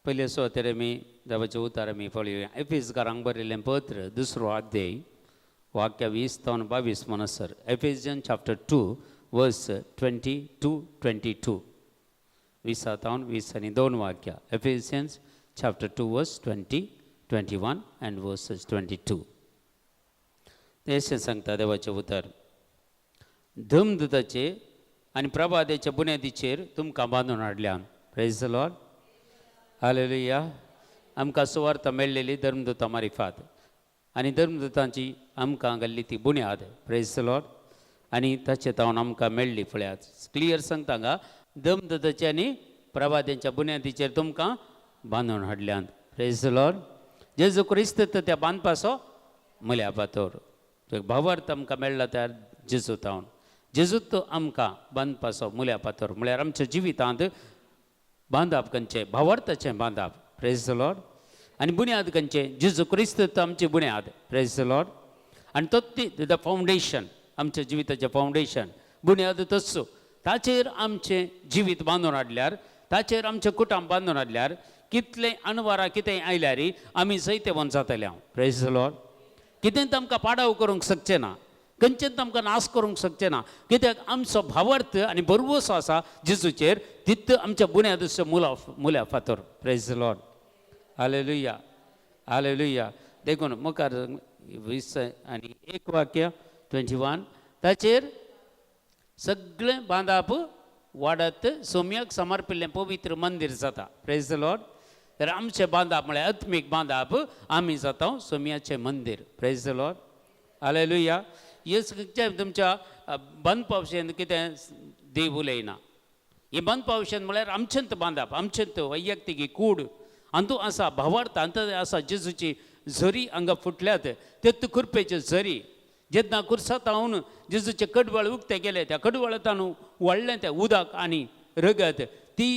पयले सुवातेर आमी देवाचें उतार आमी पळोवया. एफेजकारांक बरयल्लें पत्र, दुसरो अध्याय, वाक्य 20 तावन 22 म्हणसर. Ephesian chapter 2 verse 22 22, विसा तावन 22 वाक्य. Ephesians chapter 2 verse 20, 21 and verses 22. तें अशें सांगता देवाचें उतर, धर्मदूताचे आनी प्रभादेच्या बुन्यादीचेर तुमकां बांदून हाडल्यान. Praise the Lord, hallelujah. आमकां सुवार्ता मेळ्ळेली धर्मदूता मारिफात आनी धर्मदूतांची आमकां घाल्ली ती बुन्याद. Praise the Lord. आनी ताचे तावन आमकां मेळ्ळी. पळयात, क्लियर सांगता हांगा, धर्मदूताचे आनी प्रभादेंच्या बुन्यादीचेर तुमकां बांदून हाडल्यात. Praise the Lord. जेजू क्रिस्त तर त्या बांदपाचो मुल्या पातोर. भावार्थ आमकां मेळ्ळा त्या जेजू तावन. जेजू तो आमकां बांदपाचो मुल्या पातोर, म्हळ्यार आमच्या जिवितांत बांदप खंयचें? भावार्थाचें बांदप. Praise the Lord. आनी बुन्याद खंयचें? जेजू क्रिस्त तो आमची बुन्याद. Praise the Lord. आनी तो ती the foundation, आमच्या जिविताचें फावंडेशन, बुन्याद तस्सो. ताचेर आमचें जिवीत बांदून हाडल्यार, ताचेर आमचें कुटुंब बांदून हाडल्यार, कितलें अणवारा कितें आयल्यार आमी जैतेवंत जातले हांव. Praise the Lord. कितेंच आमकां पाडाव करूंक शकचें ना, खंयचेंच आमकां नाश करूंक शकचें ना, कित्याक आमचो भावार्थ आनी भरवंसो आसा जेजूचेर. तित आमच्या बुन्यादूचो मुला मुल्या फातर. Praise the Lord, hallelujah, hallelujah. देखून मुखार 21 वाक्य, 21, ताचेर सगळें बांदाप वाडत सोम्याक समर्पिल्लें पवित्र मंदीर जाता. Praise the Lord. तर आमचें बांदाप म्हळ्यार आत्मीक बांदाप, आमी जाता सोम्याचें मंदीर. Praise the Lord, hallelujah. हें तुमच्या बांदपा विशयन कितें देव उलयना. हें बांदपा विशयन म्हळ्यार आमचेंत बांदप, आमचेंत वैयक्तीक ही कूड, अंतू आसा भावार्थ, अंत आसा जेजूची झरी हांगा फुटल्यात. ते कृपेचे झरी जेन्ना कुर्सातावन जेजूचे कडवळ उक्ते गेले, त्या कडवळतान व्हडलें तें उदक आनी रगत, ती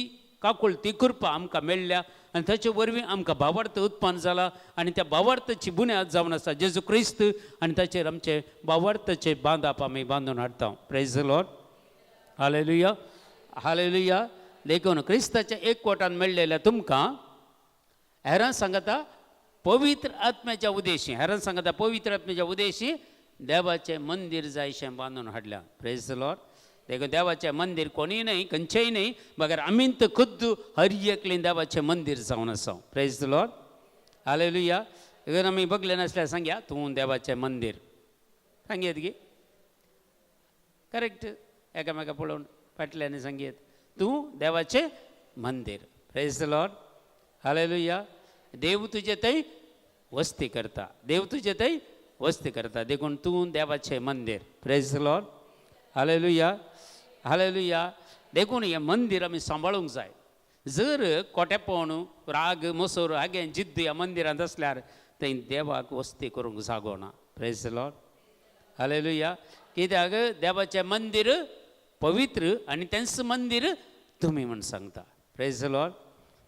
काकूळ, ती कृपा आमकां मेळ्ळ्या आनी ताचे वरवीं आमकां भावार्थ उत्पन्न जाला. आनी त्या भावार्थाची बुन्याद जावन आसा जेजू क्रिस्त आनी ताचेर आमचे भावार्थाचे बांदाप आमी बांदून हाडटा. Praise the Lord, hallelujah, hallelujah. देखून क्रिस्ताच्या एकवटान मेळ्ळेल्या तुमकां हेरां सांगता पवित्र आत्म्याच्या उदेशी, हेरां सांगता पवित्र आत्म्याच्या उदेशी देवाचें मंदीर जायशें बांदून हाडल्या. Praise the Lord. देखून देवाचें मंदीर कोणीय न्हय, खंयचेंय न्हय, बगर आमींत खुद्द हर एकलीं देवाचें मंदीर जावन आसा. Praise the Lord, hallelujah. जर आमी बगले नासल्यार सांगया, तूं देवाचें मंदीर सांगयत गी? करेक्ट. एकामेका पळोवन फाटल्यान सांगयत, तूं देवाचें मंदीर. Praise the Lord, hallelujah. देव तुजे थंय वस्ती करता, देव तुजे थंय वस्ती करता, देखून तूं देवाचें मंदीर. Praise the Lord, hallelujah, hallelujah. देखून हें मंदीर आमी सांबाळूंक जाय. जर कोटेपण, राग, मोसोर, हागें, जिद्द ह्या मंदिरांत आसल्यार थंय देवाक वस्ती करूंक जागो ना. Praise the Lord, hallelujah. कित्याक देवाचें मंदीर पवित्र आनी तेंच मंदीर तुमी म्हूण सांगता. Praise the Lord.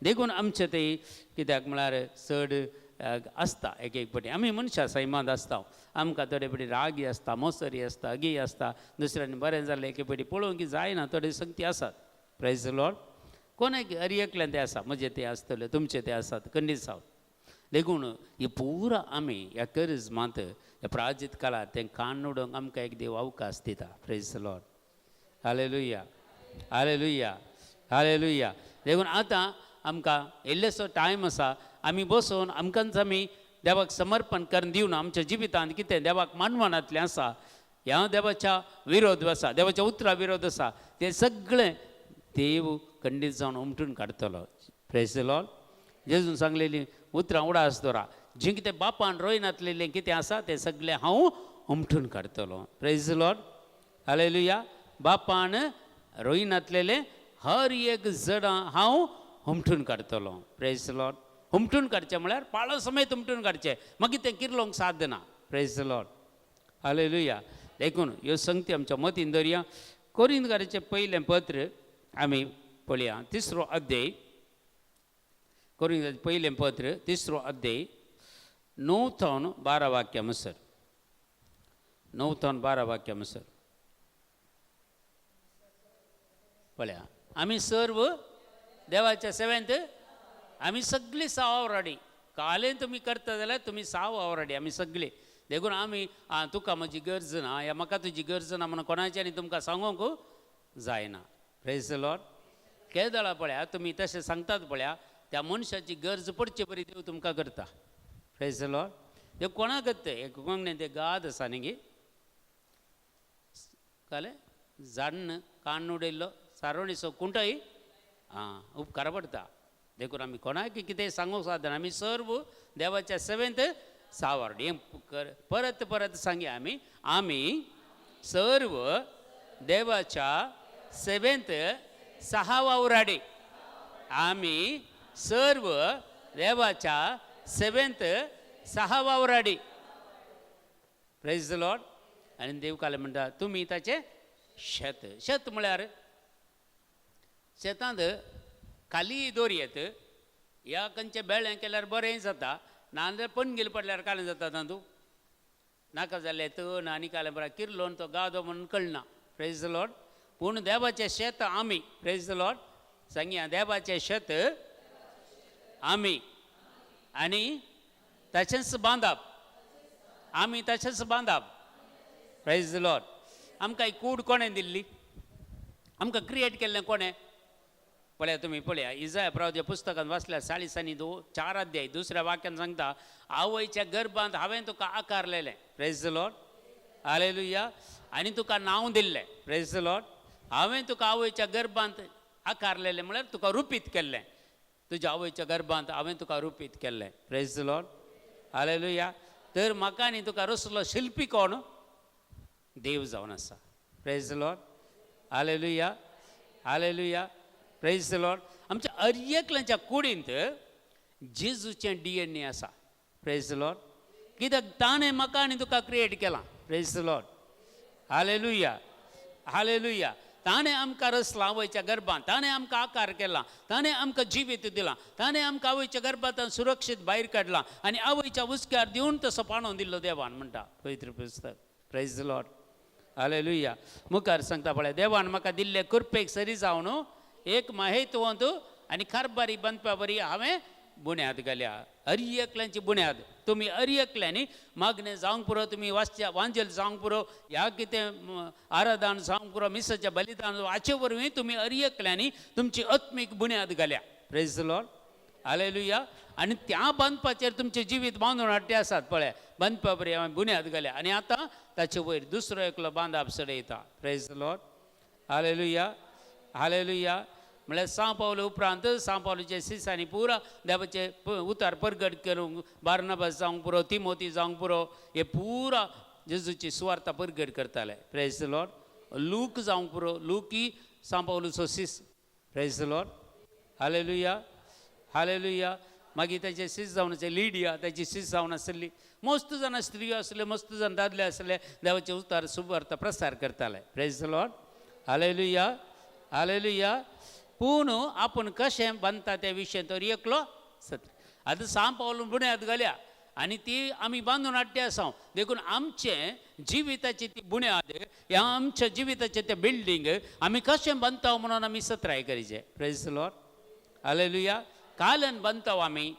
देखून आमचें तें कित्याक म्हळ्यार चड आसता एक एक पटी आमी मनशां सैमांत आसता, आमकां थोडे पटी रागी आसता, मोसरी आसता, अगी आसता. दुसऱ्यांनी बरें जालें एक पटी पळोवंक जायना, थोडे संगती आसात. Praise the Lord. कोणाक हर एकल्यान ते आसा, म्हजें तें आसतलें, तुमचें तें आसात खंडीत साव. देखून ही पुरा आमी ह्या करिज्मांत, ह्या प्राजीत काळार तें कान उडोवंक आमकां एक देव अवकाश दिता. Praise the Lord, hallelujah, hallelujah, hallelujah. देखून आतां आमकां इल्लेसो टायम आसा, आमी बसून आमकांच आमी देवाक समर्पण करून दिवन आमच्या जिवितांत कितें देवाक मानवनांतलें आसा, ह्या देवाच्या विरोध आसा, देवाच्या उतरा विरोध आसा, तें सगळें देव खंडीत जावन उमटून काडटलो. Praise the Lord. जेजून सांगलेली उतरां उडास दवरा, जें कितें बापान रोयनातलेलें कितें आसा तें सगळें हांव उमटून काडटलो. Praise the Lord, hallelujah. बापान रोयनातलेलें हर एक जडां हांव हुमटून काडटलो. Praise the Lord. हुमटून काडचें म्हळ्यार पाळो समेत हुमटून काडचें, मागीर तें किर्लोंक साध्य ना. Praise the Lord, hallelujah. देखून ह्यो संगती आमच्या मतीन दवरया. कोरिंदकाराचें पयलें पत्र आमी पळया, तिसरो अध्याय. कोरिंद पयलें पत्र, तिसरो अध्याय, 9 थावन 12 वाक्यां म्हणसर, 9 थावन 12 वाक्यां म्हणसर पळया. आमी सर्व देवाच्या सेवेंत आमी सगळीं सावराडी. कालें तुमी करता जाल्यार तुमी सावराडी आमी सगळीं. देखून आमी आं तुका म्हजी गरज ना या म्हाका तुजी गरज ना म्हणून कोणाची आनी तुमकां सांगूंक जायना. Praise the Lord. केदळा पळया तुमी तशें सांगतात पळया, त्या मनशाची गरज पडचे बरी देव तुमकां करता. Praise the Lord. देव कोणाक तें एक कोंकणीन तें गाद आसा न्ही गे, कळ्ळें? झाडन काण्ण उडयल्लो सारोणीचो कुंटय आं उपकार पडटा. देखून आमी कोणाक कितें सांगूंक सादना, आमी सर्व देवाच्या सेवेंत सावरडी. परत परत सांगया आमी, आमी सर्व देवाच्या सेवेंत सहा वावराडी. आमी सर्व देवाच्या सेवेंत सहा वावराडी. Praise the Lord. आनी देव कालें म्हणटा तुमी ताचें शेत. शेत म्हळ्यार शेतांत खाली दोरी येत ह्या खंयचें बेळें केल्यार बरें जाता, नाजाल्यार पणगेल पडल्यार कालें जाता तातूंत नाका जालें तण आनी कालें बरें किर्लोन तो गादो म्हणून कळना. Praise the Lord. पूण देवाचें शेत आमी. Praise the Lord. सांगया, देवाचें शेत आमी आनी तशेंच बांदप, आमी तशेंच बांदप. Praise the Lord. आमकां कूड कोणें दिल्ली? आमकां क्रिएट केल्लें कोणें? पळया तुमी पळया, इजाया प्रवाच्या पुस्तकांत वाचल्यार 40 आनी 4 अध्याय दुसऱ्या वाक्यान सांगता, आवयच्या गर्भांत हांवें तुका आकारलेलें. Praise the Lord. Hallelujah. आनी तुका नांव दिल्लें. Praise the Lord. हांवें तुका आवयच्या गर्भांत आकारलेलें म्हळ्यार तुका रुपीत केल्लें. तुज्या आवयच्या गर्भांत हांवें तुका रुपीत केल्लें. Praise the Lord. Hallelujah. तर म्हाका आनी तुका रचलो शिल्पी कोण? देव जावन आसा. Praise the Lord. Hallelujah. Hallelujah. Praise the Lord. आमच्या अरयेकल्याच्या कुडींत जेजूचें DNA आसा. Praise the Lord. कित्याक ताणें म्हाका आनी तुका क्रिएट केलां. Praise the Lord. Hallelujah. Hallelujah. ताणें आमकां रचलां आवयच्या गर्भांत, ताणें आमकां आकार केला, ताणें आमकां जिवीत दिलां, ताणें आमकां आवयच्या गर्भांत सुरक्षीत भायर काडलां आनी आवयच्या हुस्क्यार दिवन तसो पाणोवन दिल्लो देवान म्हणटा पवित्र पुस्तक. Praise the Lord. Hallelujah. मुखार सांगता पळय, देवान म्हाका दिल्ले कृपेक सरी जावन एक माहेतवंत आनी कारबारी बांदपा बरी हांवें बुन्याद घाल्या. अरयकल्यांची बुन्याद. तुमी अरयकल्यांनी मागणें जावंक पुरो, तुमी वाचच्या वांजेल जावंक पुरो, ह्या कितें आराधन जावंक पुरो, मिसाचें बलिदान हाचे वरवीं तुमी अरयकल्यांनी तुमची आत्मीक बुन्याद घाल्या. Praise the Lord. Hallelujah. आनी त्या बांदपाचेर तुमचें जिवीत बांदून हाडटे आसात. पळय बांदपा बरी हांवें बुन्याद घाल्या आनी आतां ताचे वयर दुसरो एकलो बांदाप चडयता. Praise the Lord. Hallelujah. Hallelujah. म्हळ्यार सां पावलो उपरांत सां पावलूचे सिसांनी पुरा देवाचे उतार परगट करूंक बार्नाबास जावंक पुरो, तिमोती जावंक पुरो, हे पुरा जेजूची सुवार्ता परगट करताले. Praise the Lord. लूक जावंक पुरो, लूकी सां पावलूचो सीस. Praise the Lord. Hallelujah. Hallelujah. मागीर ताचे सीस जावन आसले लिडिया, ताची सीस जावन आसली. मस्त जाणां स्त्रियो आसल्यो, मस्त जाण दादले आसले, देवाचे उतार सुवार्ता प्रसार करताले. Praise the Lord. Hallelujah. Hallelujah. पूण आपूण कशें बांदता त्या विशय तर एकलो सत्र. आतां सां पावलून बुन्याद घाल्या आनी ती आमी बांदून हाडटे आसा. देखून आमचें जिविताची ती बुन्याद ह्या आमच्या जिविताचें तें बिल्डींग आमी कशें बांदता म्हणून आमी सत्राय करीचे. Praise the Lord. Hallelujah. कालन बांदता आमी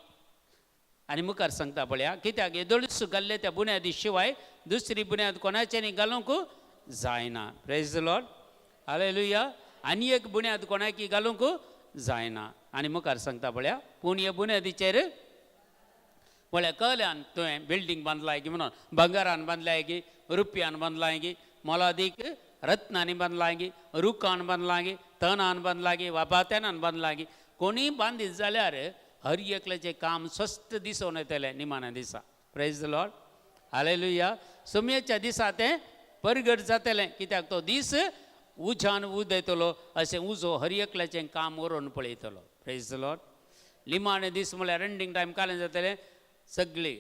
आनी मुखार सांगता पळया, कित्याक येदोळूच घाल्ले त्या बुन्यादी शिवाय दुसरी बुन्याद कोणाच्यानी घालूंक जायना. Praise the Lord. Hallelujah. आनी एक बुन्याद कोणाकी घालूंक जायना. आनी मुखार सांगता पळया, पूण हे बुन्यादीचेर पळया कल्यान तुवें बिल्डींग बांदलाय की म्हणून, भांगरान बांदलाय की, रुपयान बांदलाय की, मोलादीक रत्नांनी बांदलाय की, रुखान बांदलाय की, तणान बांदलाय की, वापात्यानान बांदलाय की, कोणीय बांदीत जाल्यार हर एकल्याचें काम स्वस्थ दिसून येतलें निमाण्या दिसा. Praise the Lord. Hallelujah. सुमयेच्या दिसा तें परगट जातलें, कित्याक तो दीस उज्यान उदयतलो अशें उजो हर एकल्याचें काम व्हरून पळयतलो. Praise the Lord. निमाणे दीस म्हळ्यार एंडींग टायम कालें जातलें सगळीं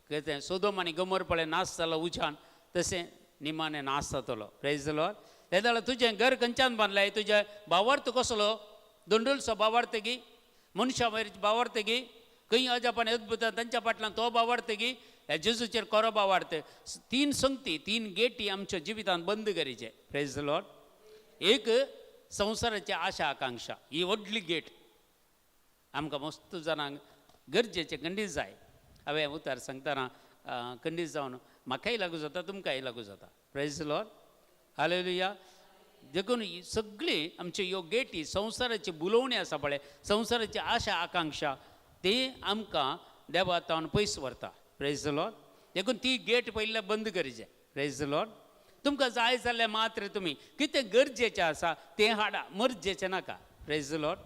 कितें सोदोम आनी गमोर पळय नाश जालो उज्यान, तशें निमाणें नाश जातलो. Praise the Lord. तें जाल्यार तुजें घर खंयच्यान बांदलें? तुजें भावार्थ कसलो? दोंडुलचो भावार्थ गी, मनशां वयर भावार्थ गी, खंय अजापान अद्भुतान तांच्या फाटल्यान तो भावार्थ गी, ह्या जेजूचेर कोरो भावार्थ. तीन संगती, तीन गेटी आमच्या जिवितांत बंद करीचे. Praise the Lord. एक संवसाराची आशा आकांक्षा ही व्हडली गेट. आमकां मस्त जाणांक गरजेचें खंडीत जाय. हांवें उतर सांगतना खंडीत जावन म्हाकाय लागू जाता, तुमकांय लागू जाता. Praise Lord, hallelujah. देखून सगळीं आमच्यो ह्यो गेटी संवसाराची बुलोवणी आसा पळय, संवसाराची आशा आकांक्षा, ती आमकां देवा तावन पयस व्हरता. Praise Lord. देखून ती गेट पयल्या बंद करचें. Praise Lord. तुमकां जाय जाल्यार मात्र तुमी कितें गरजेचें आसा तें हाडा, मर्जेचें नाका. Praise Lord,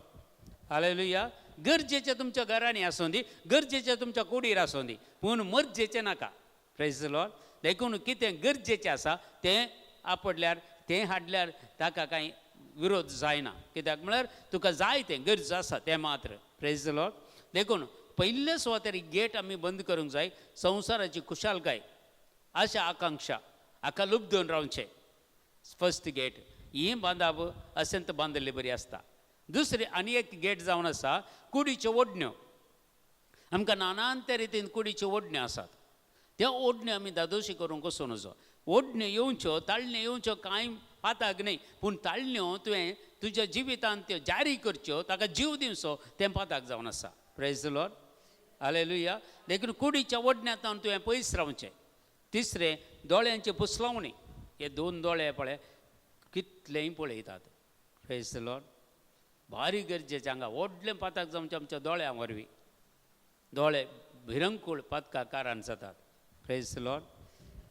hallelujah. गरजेचें तुमच्या घरांनी आसूं दी, गरजेचें तुमच्या कुडीर आसूं दी, पूण मर्जेचें नाका. Praise Lord. देखून कितें गरजेचें आसा तें आपडल्यार, तें हाडल्यार ताका कांय विरोध जायना. कित्याक म्हळ्यार तुका जाय तें गरज आसा तें मात्र. Praise Lord. देखून पयले सुवातेर गेट आमी बंद करूंक जाय. संवसाराची खुशालकाय, आशा आकांक्षा हाका लुबदून रावचें फर्स्ट गेट. ही बांदाप अशेंत बांदिल्ली बरी आसता. दुसरी आनी एक गेट जावन आसा कुडीच्यो ओडण्यो. आमकां नानांत रितीन कुडीच्यो ओडण्यो आसात. त्या ओडण्यो आमी दादोशी करूंक वचूं नजो. ओडण्यो येवच्यो, ताळण्यो येवच्यो कांय पाताक न्हय, पूण ताळण्यो तुवें तुज्या जिवितांत त्यो जारी करच्यो, ताका जीव दिवचो, तें पाताक जावन आसा. Praise Lord, hallelujah. देखून कुडीच्या ओडण्यांत तुवें पयस रावचें. तिसरें दोळ्यांची पुसलावणी. हे दोन दोळे पळय कितलेंय पळयतात. Praise Lord. भारी गरजेचें हांगा व्हडलें पाताक जावचें आमच्या दोळ्यां वरवीं. दोळे भिरंकूळ पातका कारण जातात. Praise Lord,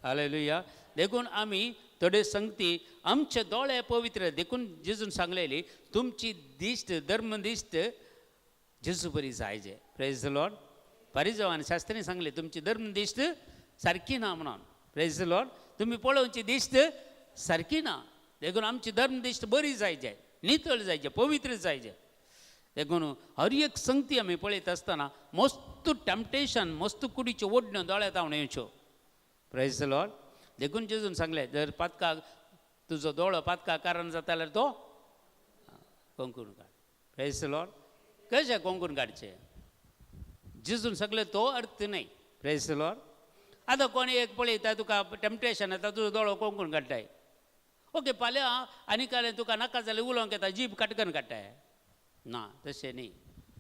hallelujah. देखून आमी थोडे संगती आमचे दोळे पवित्र. देखून जेजून सांगलेली तुमची दिश्ट, धर्म दिश्ट जेजू बरी जायजे. Praise Lord. पारिजांव आनी शास्त्रीन सांगले तुमची धर्म दिश्ट सारकी ना म्हणून. Praise Lord. तुमी पळोवची दिश्ट सारकी ना. देखून आमची धर्म दिश्ट बरी जायजे, नितळ जायजे, पवित्र जायजे. देखून हर एक संगती आमी पळयत आसतना मस्त टेम्पटेशन, मस्त कुडीच्यो ओडण्यो दोळ्यांत हांव येवच्यो. Praise Lord. देखून जेजून सांगलें जर पातकाक तुजो दोळो पातका कारण जाता जाल्यार तो कोंकून काड. Praise Lord. कशें कोंकून काडचें? जेजून सांगलें तो अर्थ न्हय. Praise Lord. आतां कोण एक पळयता तुका टेम्पटेशन येता, तुजो दोळो कोंकून काडटाय. ओके फाल्यां आनी काल्यां तुका नाका जाल्यार उलोवंक येता, जीब काटकन काडटाय. ना, तशें न्ही.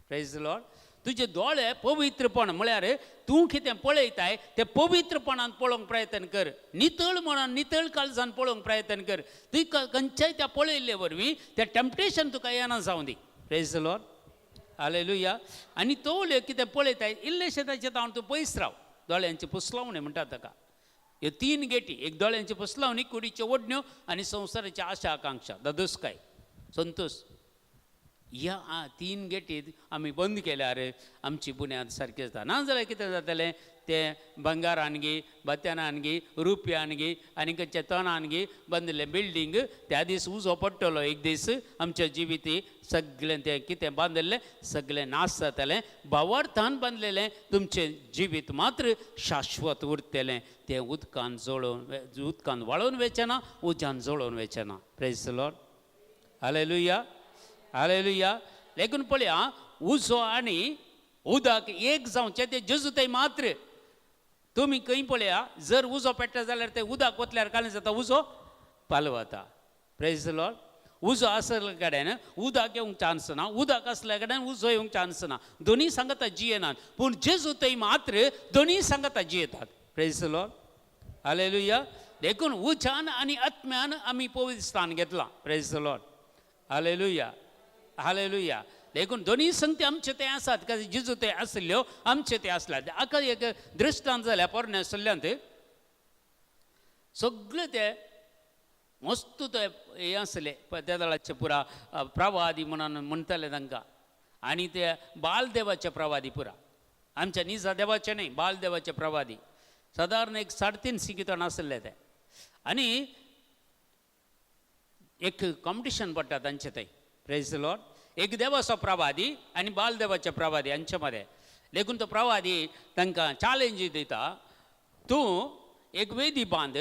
Praise Lord. तुजे दोळे पवित्रपण म्हळ्यार तूं कितें पळयताय तें पवित्रपणान पळोवंक प्रयत्न कर, नितळ मनान, नितळ काळजान पळोवंक प्रयत्न कर. तुका खंयच्याय त्या पळयल्ले वरवीं तें टेम्पटेशन तुका येना जावं दी. Praise Lord, hallelujah. आनी तोवल्यो कितें पळयताय इल्लेशें ताचें तावन तूं पयस राव. दोळ्यांची पुसलावणी म्हणटा ताका. ह्यो तीन गेटी, एक दोळ्यांची पुसलावणी, कुडीच्यो ओडण्यो आनी संवसाराची आशा आकांक्षा, दादोसकाय, संतोश. ह्या तीन गेटी आमी बंद केल्यार आमची बुन्याद सारकी जाता. ना जाल्यार कितें जातलें, तें बंगारान गी, बत्यानान गी, रुपयान गी आनी खंयच्या तणान गी बांदिल्लें बिल्डींग त्या दीस उजो पडटलो. एक दीस आमच्या जिविती सगळें तें कितें बांदिल्लें सगळें नाश जातलें. भावार्थान बांदलेलें तुमचें जिवीत मात्र शाश्वत उरतलें. तें उदकान जळोवन, उदकान वाळोवन वचें ना, उज्यान जळोवन वचें ना. Praise Lord, hallelujah, hallelujah. देखून पळया उजो आनी उदक एक जावचें तें जेजू थंय मात्र. तुमी खंय पळया जर उजो पेट्टा जाल्यार तें उदक वतल्यार कालें जाता, उजो पालवता. Praise Lord. उजो आसल्या कडेन उदक येवंक चान्स ना, उदक आसल्या कडेन उजो येवंक चान्स ना. दोनूय सांगता जियेनात, पूण जेजू थंय मात्र दोनूय सांगता जियेतात. Praise Lord, hallelujah. देखून उज्यान आनी आत्म्यान आमी पवित्र स्थान घेतलां. Praise Lord, hallelujah, hallelujah. देखून दोनूय संगती आमचे ते आसात, कारण जेजू ते आसल्यो आमचे ते आसल्यात. आका एक दृश्टांत जाल्या पोरण्या सल्ल्यांत सगळे ते मस्त ते हे आसले त्या दळाचे पुरा प्रवादी म्हणून म्हणटाले तांकां, आनी ते बालदेवाचे प्रवादी पुरा, आमच्या निजा देवाचे न्हय, बालदेवाचे प्रवादी. सादारण एक 350 कितण आसले ते. आनी एक कॉम्पिटिशन पडटा तांचे थंय. Praise Lord. एक देवाचो प्रवादी आनी बालदेवाचे प्रवादी हांचे मदें. देखून तो प्रवादी तांकां चॅलेंज दिता, तूं एक वेदी बांद,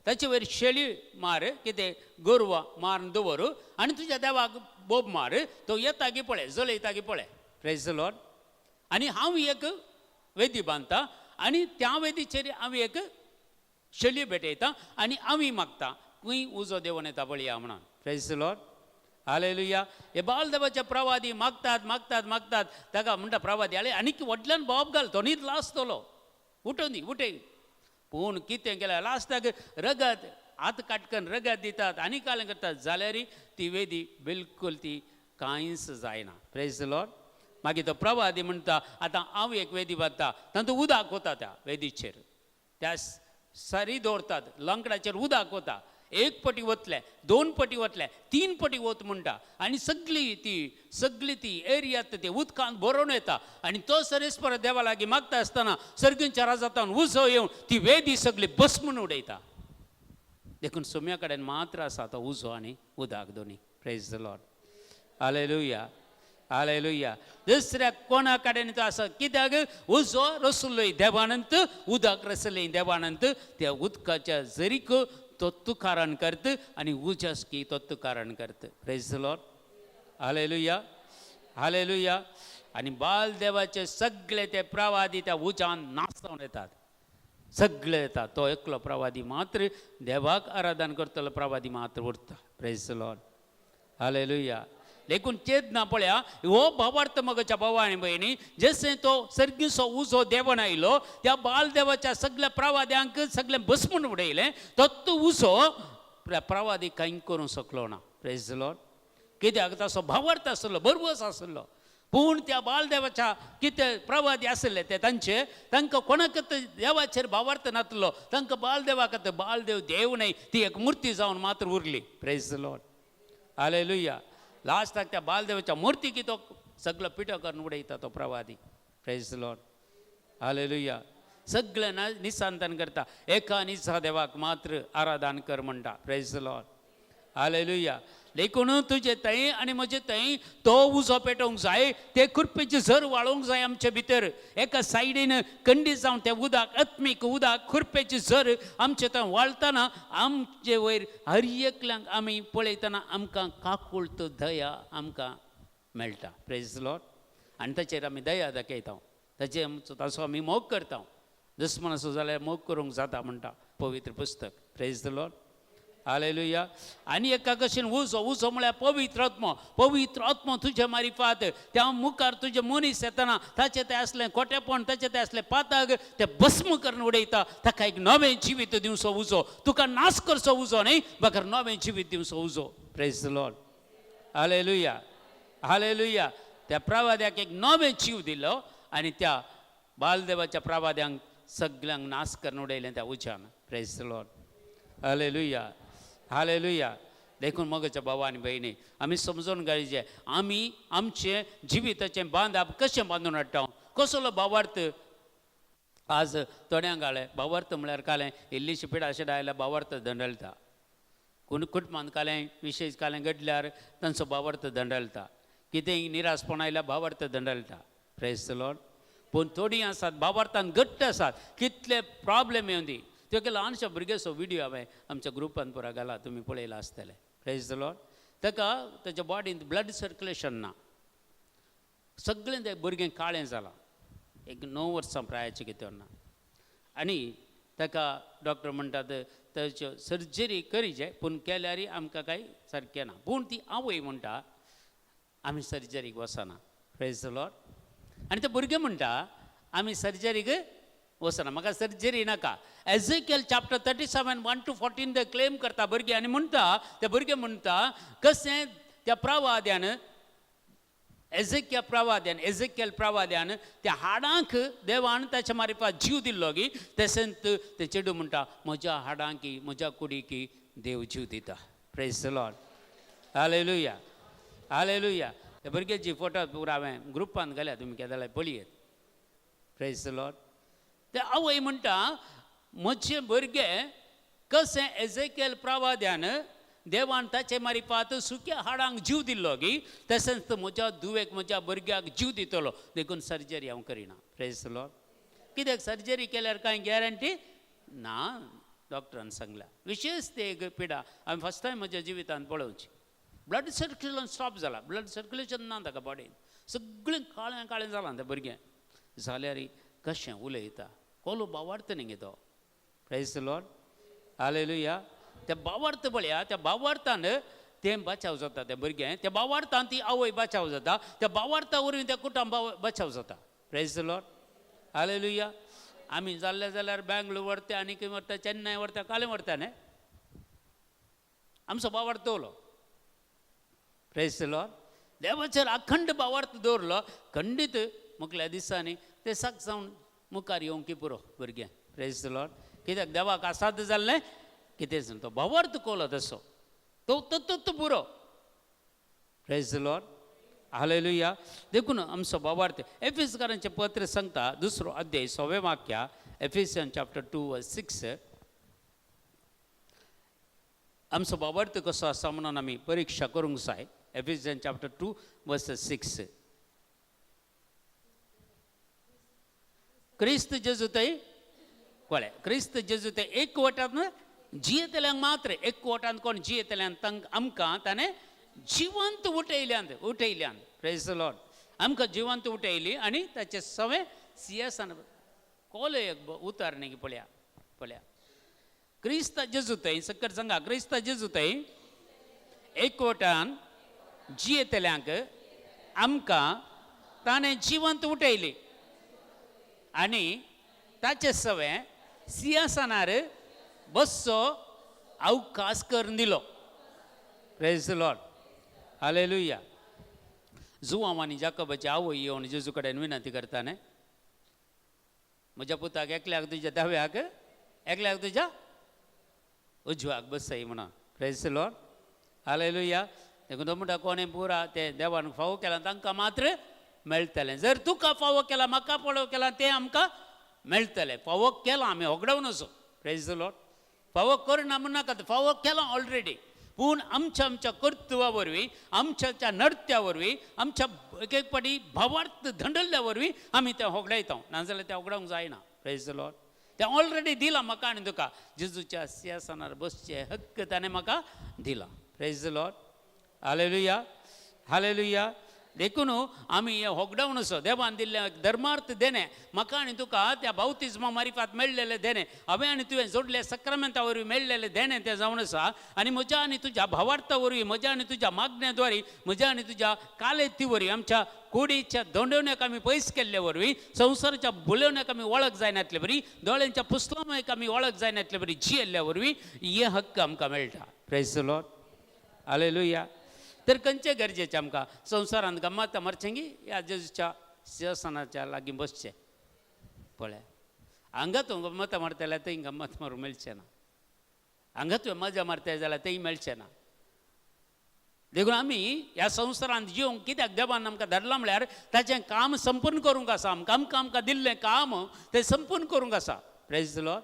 ताचे वयर शेळी मार, कितें गोरवां मारून दवर आनी तुज्या देवाक बोब मार, तो येता की पळय, जळयता की पळय. Praise Lord. आनी हांव एक वेदी बांदता आनी त्या वेदीचेर हांव एक शेळी भेटयता आनी हांवूय मागता खंय उजो देंवोन येता पळया म्हणून. Praise Lord, hallelujah. हे बालदेवाचे प्रवादी मागतात मागतात मागतात, ताका म्हणटा प्रवादी आले आनीक व्हडल्यान बोब घाल, तो न्हीद लासतलो, उठून दी उठय. पूण कितें केलें लास्टाक रगत हात काटकन रगत दितात आनी कालें करतात, जाल्यार ती वेदी बिलकूल ती कांयच जायना. Praise the Lord. मागीर तो प्रवादी म्हणटा आतां हांव एक वेदी बांदता, तातूंत उदक वता, त्या वेदीचेर त्या सरी दवरतात, लंकडाचेर उदक वता, एक पटी वतले, दोन पटी वतले, तीन पटी वत म्हणटा, आनी सगळी ती एरिया ते उदकांत भरोवन येता. आनी तो सरेस परत देवा लागीं मागता आसतना सर्गींच्या राजातान उजो येवन ती वेदी सगळी भस्मून उडयता. देखून सोम्या कडेन मात्र आसा तो उजो आनी उदक दोनी. Praise the Lord. Hallelujah, hallelujah. दुसऱ्या कोणा कडेन तो आसा, कित्याक उजो रसलोय देवानंत, उदक रसलय देवानंत, त्या उदकाच्या जरीक तो तुकारण करत आनी उजासकी तो तुकारण करत. Praise the Lord. Hallelujah, hallelujah. आनी बालदेवाचे सगळे ते प्रवादी त्या उजान नाचून येतात, सगळे येतात. तो एकलो प्रवादी मात्र देवाक आराधन करतलो प्रवादी मात्र उरता. Praise the Lord. Hallelujah. देखून चेतना पळया हो भावार्थ मगच्या भावा आनी भयणी, जशें तो सर्गीचो उजो देवान आयलो त्या बालदेवाच्या सगळ्या प्रवाद्यांक सगळें भस्मून उडयलें, तत्व उजो प्रवादी कांय करूंक शकलो ना. Praise the Lord. कित्याक तसो भावार्थ आसलो, बरवस आसलो, पूण त्या बालदेवाच्या कितें प्रवादी आसले ते तांचे तांकां कोणाक देवाचेर भावार्थ नातलो, तांकां बालदेवाक बालदेव देव न्हय, ती एक मुर्ती जावन मात्र उरली. Praise the Lord. Hallelujah. लास्टाक त्या बालदेवाच्या मुर्तीक तो सगळो पिठो करून उडयता तो प्रवादी. Praise the Lord. Hallelujah. सगळें ना निसांतन करता, एका निसा देवाक मात्र आराधन कर म्हणटा. Praise the Lord. Hallelujah. देखून तुजे थंय आनी म्हजे थंय तो उजो पेटोवंक जाय, ते खुरपेची झर वाळोवंक जाय आमचे भितर. एका सायडीन कंडी जावन ते उदक, आत्मीक उदक, खुरपेची झर आमचे थंय वाळतना आमचे वयर हर एकल्यांक आमी पळयतना आमकां काकुळट दया आमकां मेळटा. Praise the Lord. आनी ताचेर आमी दया दाखयता, ताचे आमचो ताचो आमी मोग करता. दुस्मान आसो जाल्यार मोग करूंक जाता म्हणटा पवित्र पुस्तक. Praise the Lord. Hallelujah. आनी एका कशेन उजो, उजो म्हळ्यार पवित्र आत्मो, पवित्र आत्मो तुजे मारिफात त्या मुखार तुजे मनीस येतना ताचे ते आसलें खोटेपण, ताचे ते आसलें पातक, ते भस्म करून उडयता. ताका एक नवें जिवीत दिवचो उजो, तुका नाश करचो उजो न्हय, बगर नवें जिवीत दिवचो उजो. Praise the Lord. Hallelujah, hallelujah. त्या प्रवाद्याक एक नवें जीव दिलो आनी त्या बालदेवाच्या प्रवाद्यांक सगल्यांक नाश करून उडयलें त्या उज्यान. Praise the Lord. Hallelujah, hallelujah. देखून मगच्या भावा आनी भयणी आमी समजून घालचें, आमी आमचें जिविताचें बांदप कशें बांदून हाडटा, कसलो भावार्थ. आज थोड्यांक घालें भावार्थ म्हळ्यार कालें इल्लीशी पिडा शेडा आयल्यार भावार्थ दंडलता, कोण कुटुंबांत कालें विशेश कालें घडल्यार तांचो भावार्थ दंडलता, कितेंय निराशपण आयल्यार भावार्थ दंडलता. Praise the Lord. पूण थोडीं आसात भावार्थान घट्ट आसात, कितले प्रॉब्लेम येवन दी. त्यो ल्हानशा भुरग्याचो विडियो हांवें आमच्या ग्रुपान पुरा घाला, तुमी पळयला आसतलें. Praise the Lord. ताका ताच्या बॉडींत ब्लड सर्क्युलेशन ना, सगळें तें भुरगें काळें जालां, एक 9 वर्सां प्रायाचें कितें ना. आनी ताका डॉक्टर म्हणटात ताच्यो सर्जरी करीचे, पूण केल्यार आमकां कांय सारकें ना. पूण ती आवय म्हणटा आमी सर्जरीक वचना. Praise the Lord. आनी ते भुरगें म्हणटा आमी सर्जरीक वचना, म्हाका सर्जरी नाका. Ezekiel chapter 37 1 to 14 ते क्लेम करता भुरगें आनी म्हणटा, ते भुरगें म्हणटा कशें त्या प्रवाद्यान एजेकियल प्रवाद्यान, एजेकियल प्रवाद्यान त्या हाडांक देवान ताच्या मारिफात जीव दिल्लो गी, तशेंच ते चेडूं म्हणटा म्हज्या हाडांकी म्हज्या कुडीकी देव जीव दिता. Praise the Lord. Hallelujah, hallelujah. त्या भुरग्याची फोटो पुरा हांवें ग्रुपान घाल्या, तुमी केन्ना जाल्यार पळयत. Praise the Lord. ते आवय म्हणटा म्हजें भुरगें कशें एजेकियल प्रवाद्यान देवान ताचे मारिफात सुक्या हाडांक जीव दिल्लो गी, तशेंच म्हज्या धुवेक म्हज्या भुरग्याक जीव दितलो, देखून सर्जरी हांव करिना. Praise the Lord. कित्याक सर्जरी केल्यार कांय गॅरंटी ना, डॉक्टरान सांगल्या. विशेश ते एक पिडा हांवें फर्स्ट टायम म्हज्या जिवितांत पळोवची. ब्लड सर्क्युलेशन स्टॉप जाला, ब्लड सर्क्युलेशन ना ताका बॉडीन, सगळें काळें काळें जालां तें भुरगें. जाल्यार कशें उलयता, कोलो भावार्थ न्ही तो. Praise the Lord. Hallelujah. त्या भावार्थ पळया, त्या भावार्थान तें बचाव जाता तें भुरगें त्या बावार्थान ती आवय बचाव जाता त्या बावार्था वरवीं त्या कुटुंबा बचाव जाता. Praise the Lord, hallelujah. आमी जाल्ले जाल्यार बेंगलोर व्हरता आनी खंय व्हरता, चेन्नय व्हरता, कालें व्हरता न्ही, आमचो बावार्थ दवरलो. प्रेज the Lord. देवाचेर अखंड बावार्थ दवरलो खंडीत मुखल्या दिसांनी ते साक जावन मुखार येवंक की पुरो भुरगें. Praise the Lord. कित्याक देवाक आसाद जाल्लें कितेंच न्हू, तो बावार्थ कोलो तसो तो तत्त पुरो. Praise the Lord, hallelujah. देखून आमचो बावार्थ एफिसकारांचें पत्र सांगता दुसरो अध्याय 6वें वाक्या, एफिसियन चॅप्टर 2 वर्स 6. आमचो बावार्थ कसो आसा म्हणून आमी परिक्षा करूंक जाय. एफिसियन चॅप्टर 2 वर्स 6. क्रिस्त जेजू थंय कळ्ळें, क्रिस्त जेजू थंय एक वटान जियेतल्यांक मात्र, एक वटान कोण जियेतल्यांक तांकां आमकां ताणें जिवंत उठयल्यान उठयल्यान. Praise the Lord. आमकां जिवंत उठयली आनी ताचें सवें सिंहासन कोलो एक उतार न्ही पळया पळया. क्रिस्त जेजू थंय सक्कर सांगा, क्रिस्त जेजू थंय एकवटान जियेतल्यांक आमकां ताणें जिवंत उठयली आनी ताचें सवें सिंहासनार बसचो अवकाश करून दिलो. Praise the Lord, hallelujah. Joao आनी जाकोबाची आवय येवन जेजू कडेन विनंती करता न्ही, म्हज्या पुताक एकल्याक तुज्या दाव्याक एकल्याक तुज्या उजव्याक बसय म्हणून. Praise the Lord, hallelujah. देखून तो म्हणटा कोणें पुरा तें देवान फावो केलां तांकां मात्र मेळटलें. जर तुका फावो केला म्हाका फावो केला तें आमकां मेळटलें. फावो केलां आमी होगडावन वचो. Praise the Lord. फावो करना म्हण नाका, फावो केलां ऑलरेडी. पूण आमच्या आमच्या कर्तुवा वरवीं, आमच्या नर्त्या वरवीं, आमच्या एक एक फावटी भावार्थ धंडल्ल्या वरवीं आमी तें होगडायता, नाजाल्यार तें होगडावंक जायना. Praise the Lord. तें ऑलरेडी दिलां म्हाका आनी तुका, जेजूच्या सिंहासनार बसचे हक्क ताणें म्हाका दिला. Praise the Lord, hallelujah, hallelujah. देखून आमी हें होगडावन असो देवान दिल्लें धर्मार्थ देणें म्हाका आनी तुका त्या बावतिज्मा मारिफात मेळ्ळेलें देणें, हांवें आनी तुवें जोडले सक्रामेंता वरवीं मेळ्ळेलें देणें तें जावन आसा. आनी म्हज्या आनी तुज्या भावार्था वरवीं, म्हज्या आनी तुज्या मागण्या द्वारी, म्हज्या आनी तुज्या कालेती वरवीं, आमच्या कुडीच्या दोंडवण्याक आमी पयस केल्ले वरवीं, संवसाराच्या बुलोवण्याक आमी वळख जायनातले बरी, दोळ्यांच्या पुस्तकाक आमी वळख जायनातले बरी जियेल्ल्या वरवीं हे हक्क आमकां मेळटा. Praise the Lord, hallelujah. तर खंयचें गरजेचें आमकां संवसारांत गम्मत मारचें की ह्या जेजूच्या सिंहासनाच्या लागीं बसचें? पळय हांगा तूं गम्मत मारता जाल्यार थंय गम्मत मारूंक मेळचें ना, हांगा तुवें मजा मारता जाल्यार थंय मेळचें ना. देखून आमी ह्या संवसारांत जिवंक कित्याक देवान आमकां धाडलां म्हळ्यार ताचें काम संपूर्ण करूंक आसा. आमकां आमकां आमकां दिल्लें काम तें संपूर्ण करूंक आसा. Praise the Lord.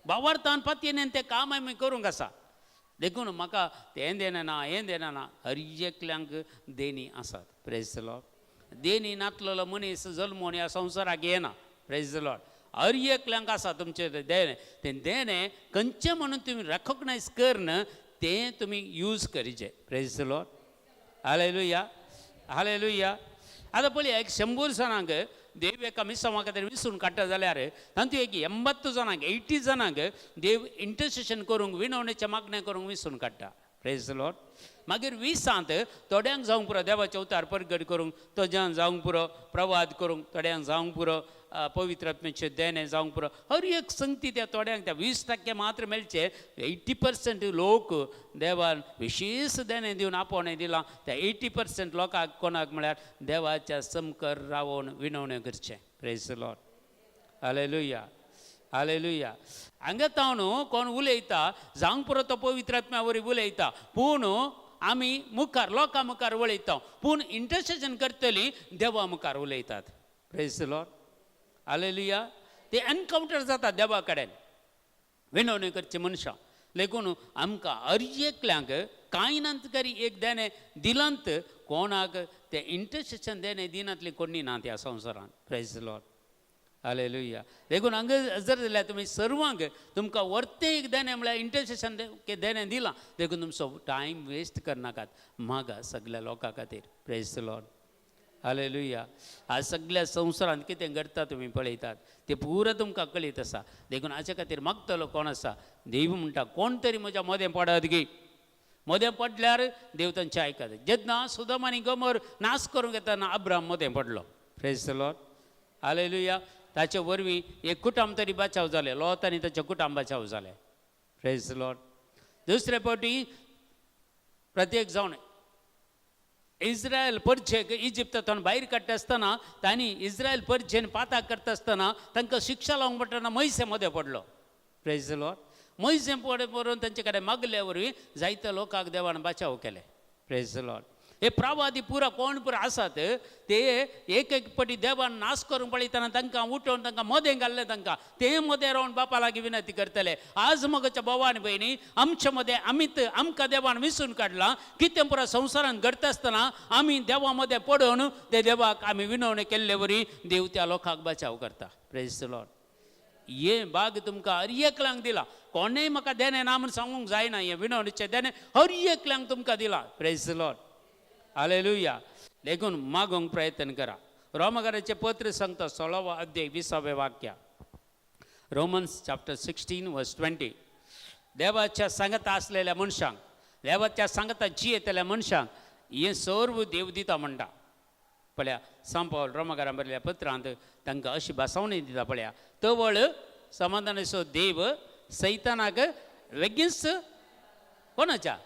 भावार्थान पातयेन तें काम आमी करूंक आसा. देखून म्हाका तें देणें ना हें देणें ना, हर एकल्यांक देणी आसात. Praise the Lord. देणी नातलेलो मनीस जल्मोन ह्या संवसाराक येना. Praise the Lord. हर एकल्यांक आसा तुमचें देणें, तें देणें खंयचें म्हणून तुमी रेकोगनायज करन तें तुमी use करीचें. Praise the Lord, hallelujah, hallelujah. आतां पळया एक 100 जाणांक देव एका मिसांवा खातीर विसरून काडटा जाल्यार तातूंत एक 80 जाणांक 80 जाणांक देव इंटरसेशन करूंक विनवणेच्या मागण्या करूंक विसरून काडटा. Praise the Lord. मागीर 20 थोड्यांक जावंक पुरो देवाचें उतार परगट करूंक, थोड्यांक जावंक पुरो प्रवाद करूंक, थोड्यांक जावंक पुरो पवित्र आत्म्याचें देणें जावंक पुरो. हर एक संगती त्या थोड्यांक त्या 20% मात्र मेळचे. 80% लोक देवान विशेश देणें दिवन आपोवणें दिलां. त्या 80% लोकांक कोणाक म्हळ्यार देवाच्या समकर रावोन विनवण्यो करचें. Praise the Lord, hallelujah, hallelujah. हांगा तावन कोण उलयता जावंक पुरो तो पवित्र आत्म्या वरी उलयता, पूण आमी मुखार लोकां मुखार उलयता, पूण इंटरसेशन करतली देवा मुखार उलयतात. Praise the Lord, hallelujah. ते एनकावंटर जाता देवा कडेन विनवणी करची मनशां. देखून आमकां हर एकल्यांक कांय ना तरी एक देणें दिलांत, कोणाक तें इंटरसेशन देणें दिनातली कोणी ना त्या संवसारांत. Praise the Lord, hallelujah. देखून हांगा जर जाल्यार तुमी सर्वांक तुमकां वर्तें एक देणें म्हळ्यार इंटरसेशन देणें दिलां, देखून तुमचो टायम वेस्ट करनाकात मागा सगल्या लोकां खातीर. Praise the Lord, hallelujah. आज सगल्या संवसारांत कितें घडटा तुमी पळयतात तें पुरो तुमकां कळीत आसा. देखून हाचे खातीर मागतलो कोण आसा? देव म्हणटा कोण तरी म्हज्या मदें पडत गी, मदें पडल्यार देव तांचें आयकता. जेन्ना सुदम आनी गोमोर नाश करूंक येतना अब्राम मदें पडलो. Praise the Lord, hallelujah. ताचे वरवीं एक कुटुंब तरी बचाव जालें, लोत आनी ताचें कुटुंब बचाव जालें. Praise the Lord. दुसरे फावटी प्रत्येक जावन इस्रायल परचेक इजिप्तांतल्यान भायर काडटा आसतना तांणी इस्रायल परचेन पाताक करता आसतना तांकां शिक्षा लावंक पडटना मोयसे मदें पडलो. Praise the Lord. मोयसे पडून तांचे कडेन मागल्या वरवीं जायत्या लोकांक देवान बचाव केले. Praise the Lord. हे प्रवादी पुरा कोण पुरा आसात ते एक एक पटी देवान नाश करूंक पळयतना तांकां उठोवन तांकां मदें घाल्लें, तांकां ते मदें रावन बापा लागीं विनंती करतले. आज मगच्या भावा आनी भयणी आमच्या मदें आमीत आमकां देवान विसून काडलां. कितें पुरा संवसारांत घडटा आसतना आमी देवा मदें पडून ते देवाक आमी विनवणी केल्ले वरी देव त्या लोकांक बचाव करता. Praise the Lord. हे भाग तुमकां हर एकल्यांक दिला. कोणेय म्हाका देणें ना म्हूण सांगूंक जायना. हें विनवणीचें देणें हर एकल्यांक तुमकां दिला. Praise the Lord, hallelujah. देखून मागूंक प्रयत्न करा. रोमकाराचें पत्र सांगता 16वो अध्याय 20वें वाक्य, रोमन्स चॅप्टर 16 वर्स 20. देवाच्या सांगता आसलेल्या मनशांक, देवाच्या सांगता जियेतल्या मनशांक हें सर्व देव दिता म्हणटा. पळया सांपावल रोमकारां बरयल्या पत्रांत तांकां अशी भासावणी दिता. पळया तवळ समाधानाचो देव सैतानाक वेगींच कोणाच्या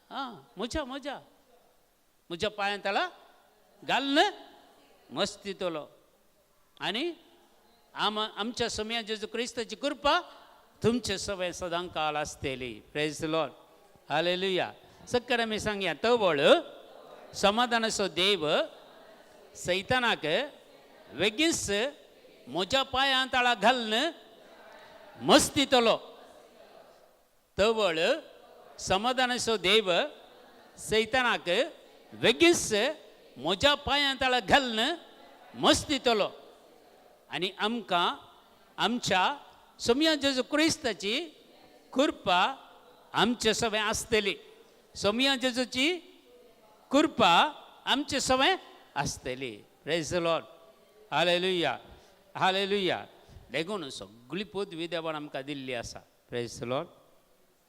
आं म्हज्या म्हज्या म्हज्या पांयान ताला घालून मस्तितलो आनी आमच्या समया जेजू क्रिस्ताची कृपा तुमचे सवय सदां काल आसतली. Praise the Lord, hallelujah. सक्कर आमी सांगया तवळ समाधानाचो देव सैतानाक वेगींच म्हज्या पांयान ताळा घालून मस्तितलो. तवळ समाधानाचो देव सैतानाक वेगींच म्हज्या पांयान ताळा घालून मस्तितलो आनी आमकां आमच्या सोमया जेजू क्रिस्ताची कृपा आमचे सवय आसतली. सोमया जेजूची कृपा आमचे सवय आसतली. Praise the Lord, hallelujah, hallelujah. देखून सगळी पदवी देवान आमकां दिल्ली आसा. Praise the Lord,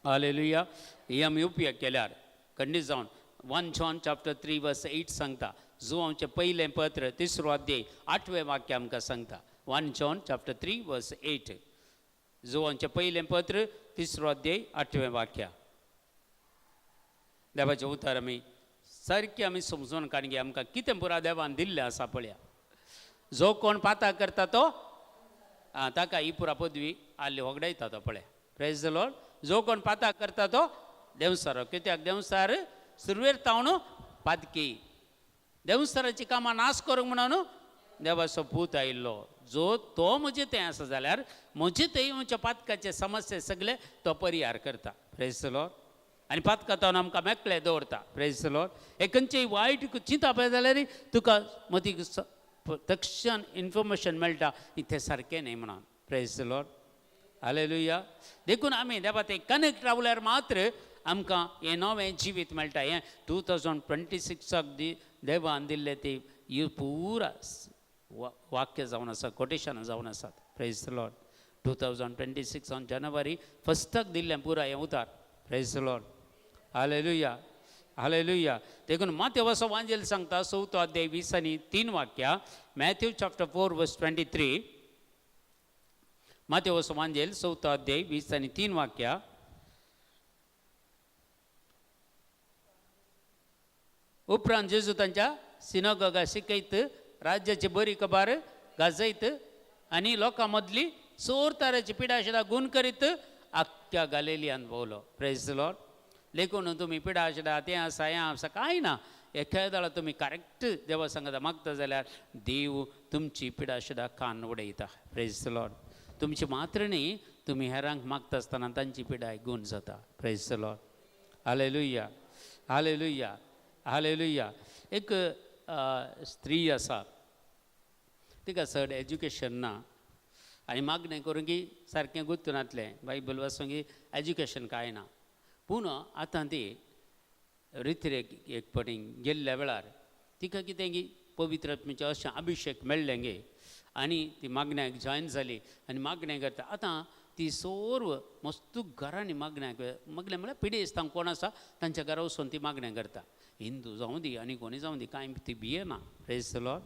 hallelujah. ही आमी उपयोग केल्यार खंडीत जावन 1 John chapter 3 verse 8 सांगता. जुवांचें पयलें पत्र 3रो अध्याय 8वें वाक्य आमकां सांगता. 1 John chapter 3 verse 8, जुवांचें पयलें पत्र 3रो अध्याय 8वें वाक्य. देवाचें उतर आमी सारकें आमी समजून काडून आमकां कितें पुरा देवान दिल्लें आसा. पळया जो कोण पाता करता तो ताका ही पुरा पदवी आल्ली होगडायता तो. पळया प्रेज the Lord. जो कोण पाता करता तो देंवसारो. कित्याक देंवसार सुरवेर तावन पातकी देंवसाराची कामां नाश करूंक म्हणून देवाचो पूत आयिल्लो. जो तो म्हजे थंय आसा जाल्यार म्हजे थंय येवच्या पातकाचे समस्ये सगळे तो परिहार करता. Praise the Lord. आनी पातकां आमकां मेकळे दवरता. Praise the Lord. हे खंयचेय वायट चिंता पळय जाल्यार तुका मतीक तक्षण इन्फॉर्मेशन मेळटा तें सारकें न्हय म्हणून. Praise the Lord, hallelujah. देखून आमी देवा ते कनेक्ट रावल्यार मात्र आमकां हें नवें जिवीत मेळटा. हें 2026 देवान दिल्लें ती ही पुरा वाक्य जावन आसा, कोटेशनां जावन आसात. Praise the Lord. 2026 on January 1 दिल्लें पुरा हें उतार. Praise the Lord, hallelujah, hallelujah. देखून माथेवसो वांजेल सांगता 4थो अध्याय 20 आनी 3 वाक्या, मॅथ्यू चॅप्टर 4 वर्स 23. माथेवसो वांजेल 4थो अध्याय 20 आनी 3 वाक्या. उपरांत जेजू तांच्या सिनोगोगा शिकयत राज्याची बरी खबर गाजयत आनी लोकां मदली चोर ताराची पिडाशिडा गुण करीत आख्ख्या गालेलियान भोवलो. Praise the Lord. लेखून तुमी पिडाशिडा तें आसा हें आसा कांय ना, एखाद्या तुमी करेक्ट देवा सांगता मागता जाल्यार देव तुमची पिडाशिडा कान उडयता. Praise the Lord. तुमची मात्र न्ही, तुमी हेरांक मागता आसतना तांची पिडाय गुण जाता. Praise the Lord, hallelujah, hallelujah, hallelujah. एक स्त्री आसा, तिका चड एज्युकेशन ना आनी मागणें करूंक की सारकें गुंतून नातलें, बायबल वाचूंक की एज्युकेशन कांय ना. पूण आतां ती रित्रेक एक फावटी गेल्ल्या वेळार तिका कितें की पवित्र आत्म्याचें अशें अभिशेक मेळ्ळें गे आनी ती मागण्याक जॉयन जाली आनी मागणें करता. आतां ती सर्व मस्त घरांनी मागण्या मागल्या म्हळ्यार पिडेस्तांक कोण आसा तांच्या घरा वचून ती मागण्या करता. हिंदू जावं दी आनी कोणी जावं दी, कांय ती भियेना. प्रेज the Lord.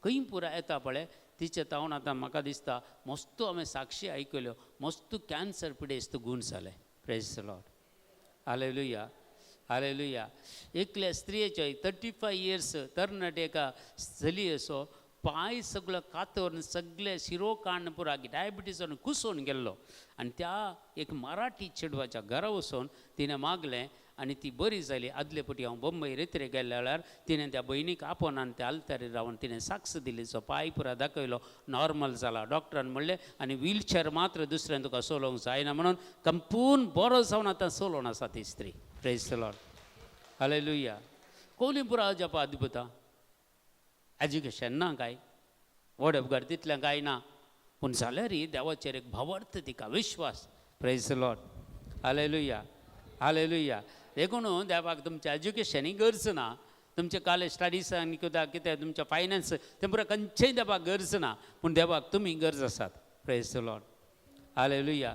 खंय पुरा येता पळय तिचे तावन आतां म्हाका दिसता मस्त हांवें साक्षी आयकल्यो, मस्त कॅन्सर पिडेस्त गूण जाले. Praise the Lord. Hallelujah, hallelujah. एकल्या स्त्रियेचो 35 इयर्स तरणाटे एका चलयेचो पांय सगळो कातरून सगळे शिरो काण पुरा डायबिटीसान कुसोवन गेल्लो आनी त्या एक मराठी चेडवाच्या घरा वचून तिणें मागलें आनी ती बरी जाली. आदले पटी हांव बंबई रेत्रे गेल्ल्या वेळार तिणें त्या भयणीक आपोवन आनी त्या आल्तारीर रावन तिणें साक्ष दिली, जो पांय पुरा दाखयलो नॉर्मल जाला. डॉक्टरान म्हणलें आनी व्हीलचॅर मात्र दुसऱ्यान तुका चलोवंक जायना म्हणून कंपून बरो जावन आतां चलोवन आसा ती स्त्री. Praise the Lord. Hallelujah. कोली पुरा अजापा अद्भुतां. एज्युकेशन ना काय, वडपघर तितलें कांय ना, पूण जाल्यार देवाचेर एक भावार्थ तिका विश्वास. Praise the Lord. Hallelujah, hallelujah. देखून देवाक तुमच्या एज्युकेशनी गरज ना, तुमचे कॉलेज स्टडीज आनी कितें कितें तुमचें फायनान्स तें पुरा खंयचेय देवाक गरज ना, पूण देवाक तुमी गरज आसात. Praise the Lord. Hallelujah.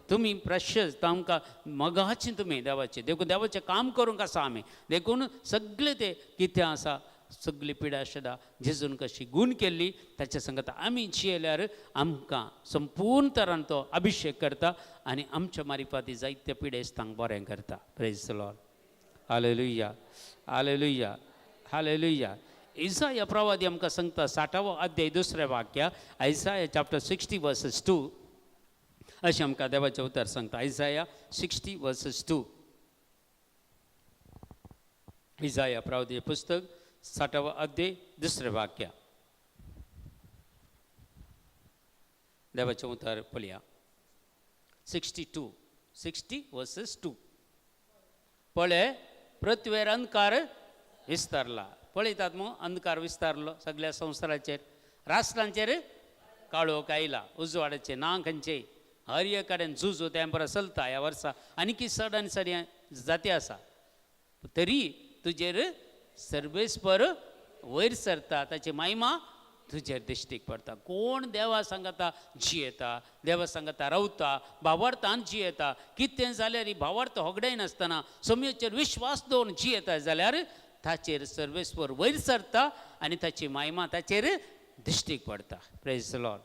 तुमी प्रेशस, तांकां मोगाची तुमी देवाची, देखून देवाचें काम करूंक आसा आमी. देखून सगळें तें कितें आसा सगळी पिडा शदा जेजून कशी गूण केल्ली ताच्या संगत आमी जियेल्यार आमकां संपूर्ण तरान तो अभिशेक करता आनी आमच्या मारिफाती जायते पिडेस्तांक बरें करता. Praise the Lord. Hallelujah, hallelujah, hallelujah. Isaiah प्रवादी आमकां सांगता 60वो अध्याय दुसरें वाक्य, आयजाया चॅप्टर 60 वर्सस 2 अशें आमकां देवाचें उतर सांगता. आयजाया 60 वर्सस 2, इजाया प्रवादी पुस्तक 60वो अध्याय दुसरें वाक्य, देवाचें उतर पळया. 62, 60 वर्सस 2. पळय पृथ्वेर अंधकार विस्तारला. पळयतात मग अंधकार विस्तारलो सगळ्या संवसाराचेर, राष्ट्रांचेर काळोख आयला, उजवाडाचे ना खंयचे, हर एक कडेन झूज तें बरें चलता ह्या वर्सा आनी की चड आनी चड जाती आसा, तरी तुजेर सर्वेस्पर वयर सरता, ताची महिमा तुजेर दिश्टीक पडटा. कोण देवा सांगता जियेता, देवा सांगता रावता, भावार्थान जियेता, कितें जाल्यार भावार्थ होगडायनासतना सोमयेचेर विश्वास दवरून जियेता जाल्यार ताचेर सर्वेस्पर वयर सरता आनी ताची महिमा ताचेर दिश्टीक पडटा. Praise the Lord.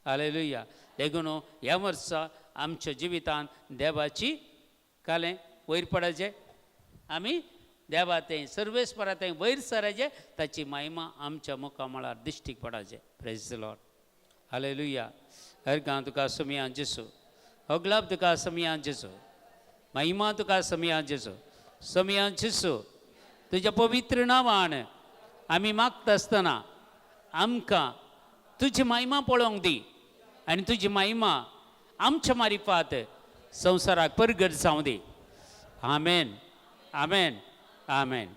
Hallelujah. देखून ह्या वर्सा आमच्या जिवितांत देवाची कालें वयर पडायचें, आमी देवा तें सर्वेस्परा तें वयर सराचें, ताची महिमा आमच्या मुखामळार दिश्टीक पडायचें. Praise the Lord. Hallelujah. हर गांव तुका समिया जेसू, होगलाब तुका समिया जेसू, महिमा तुका समिया जेसू, समिया जेसू, तुज्या पवित्र नांवान आमी मागता आसतना आमकां तुजी महिमा पळोवंक दी आनी तुजी महिमा आमच्या मारिफात संवसाराक परगट जावं दी. आमेन, आमेन, आमेन.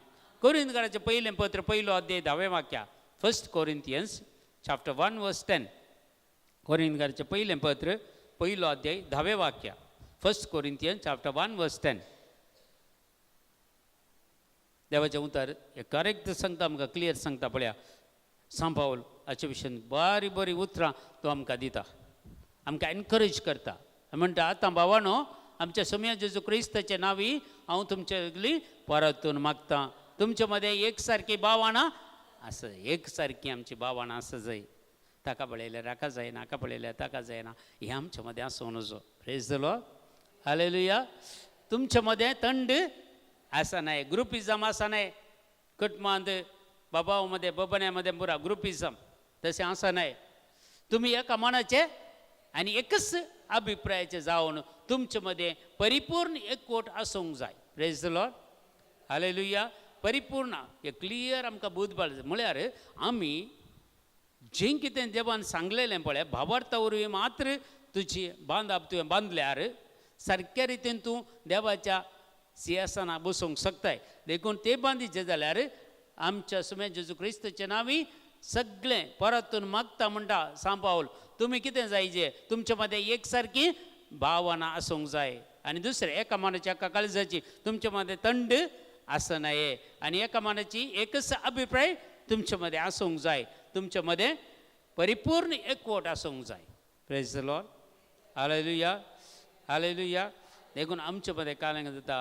कोरिंथकाराचें पयलें पत्र पयलो अध्याय 10वें वाक्या, 1 कोरिंथियन्स चॅप्टर 1 वर्स 10. कोरिंथकाराचें पयलें पत्र पयलो अध्याय 10वें वाक्या, 1 कोरिंथियन्स चॅप्टर 1 वर्स 10. देवाचें उतर करेक्ट सांगता आमकां, क्लियर सांगता. पळया सांत पावल हाचे विशयन बरीं बरीं उतरां तो आमकां दिता, आमकां एनकरेज करता. म्हणटा आतां भावानो आमच्या सोम्या जेजू क्रिस्ताच्या नांवी हांव तुमचे सगळीं परतून मागता, तुमचे मदें एक सारकी भावना आसा, एक सारकी आमची भावना आसा जाय, ताका पळयल्यार हाका जायना, हाका पळयल्यार ताका जायना, हें आमच्या मदें आसूं नजो. Praise the Lord. Hallelujah. तुमचे मदें थंड आसा नाय, ग्रुपिजम आसा नाय, कुटुंबांत बाबा मदें बबन्या मदें पुरा ग्रुपिजम तशें आसा नाय. तुमी एका मनाचे आनी एकच अभिप्रायाचे जावन तुमचे मदें परिपूर्ण एकवट आसूंक जाय. Praise the Lord. Hallelujah. परिपूर्ण हे क्लियर आमकां बूद म्हळ्यार आमी जें कितें देवान सांगलेलें पळय भावार्था वरवीं मात्र तुजी बांदाप तुवें बांदल्यार सारक्या रितीन तूं देवाच्या सिंहासनार बसूंक शकताय. देखून ते बांदिचें जाल्यार आमच्या सुमे जेजू क्रिस्ताच्या नांवी सगळें परतून मागता म्हणटा सांत पावल, तुमी कितें जायचे, तुमचे मदें एक सारकी भावना आसूंक जाय आनी दुसरें एका मनाची एका काळजाची तुमचे मदें थंड आसनाये आनी एका मनाची एकच अभिप्राय तुमचे मदें आसूंक जाय, तुमचे मदें परिपूर्ण एकवट आसूंक जाय. Praise the Lord. Hallelujah, hallelujah. देखून आमचे मदें कालें जाता,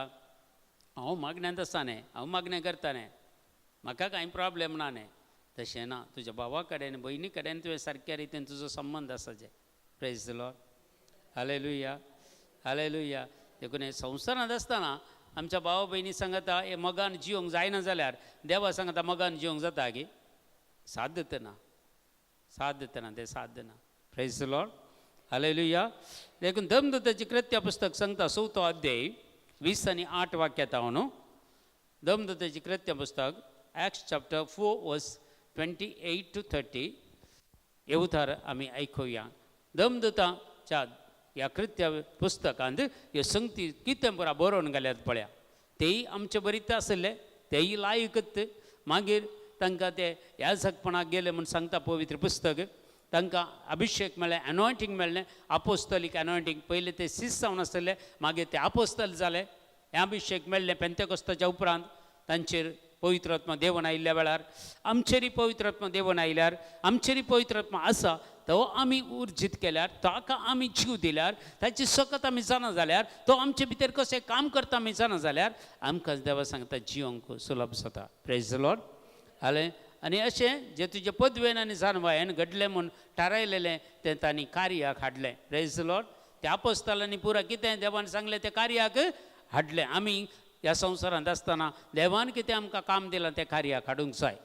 हांव मागण्यांत आसा न्ही, हांव मागणें करता न्ही, म्हाका कांय प्रोब्लेम ना न्ही. तशें ना, तुज्या भावा कडेन भयणी कडेन तुवें सारक्या रितीन तुजो संबंद आसा जे. Praise the Lord, hallelujah, hallelujah. देखून हे संवसारांत आसतना आमच्या भावा भयणी सांगता हे मोगान जिवंक जायना जाल्यार देवा सांगता मोगान जिवंक जाता गी? साथ दितना, साथ दितना, तें साथ दिना. प्रेज the Lord, hallelujah. देखून धर्मदूताची कृत्य पुस्तक सांगता 4थो अध्याय 20 आनी 8 वाक्यात हांव न्हू. धर्मदूताची कृत्य पुस्तक Acts chapter 4 verse 28 to 30 हे उतार आमी आयकुया. धर्मदूताच्या ह्या कृत्य पुस्तकांत ह्यो संगती कितें पुरा बरोवन घाल्यात पळया. तेय आमचे बरीच आसले, तेय लायकत. मागीर तांकां ते याजकपणाक गेले म्हूण सांगता पवित्र पुस्तक. तांकां अभिशेक मेळ्ळें, एनॉयंटींग मेळ्ळें, आपोस्तलीक एनॉयंटींग. पयलें ते सीस जावन आसले, मागीर ते आपोस्तल जाले. हें अभिशेक मेळ्ळें पेंतेकोस्ताच्या उपरांत तांचेर पवित्र आत्मा देवन आयिल्ल्या वेळार. आमचेरय पवित्र आत्मा देवन आयल्यार, आमचेरय पवित्र आत्मा आसा तो आमी उर्जीत केल्यार, ताका आमी जीव दिल्यार, ताची सकत आमी जाणा जाल्यार, तो आमचे भितर कशें काम करता आमी जाणा जाल्यार आमकां देवा सांगता जिवंक सुलभ जाता. प्रेज the Lord. हालें. आनी अशें जे तुजे पदवेन आनी जानवायेन घडलें म्हूण थारायलेलें तें तांणी कार्याक हाडलें. Praise the Lord. त्या आपोस्तालांनी पुरा कितें देवान सांगलें तें कार्याक हाडलें. आमी ह्या संवसारांत आसतना देवान कितें आमकां काम दिलां तें कार्याक हाडूंक जाय.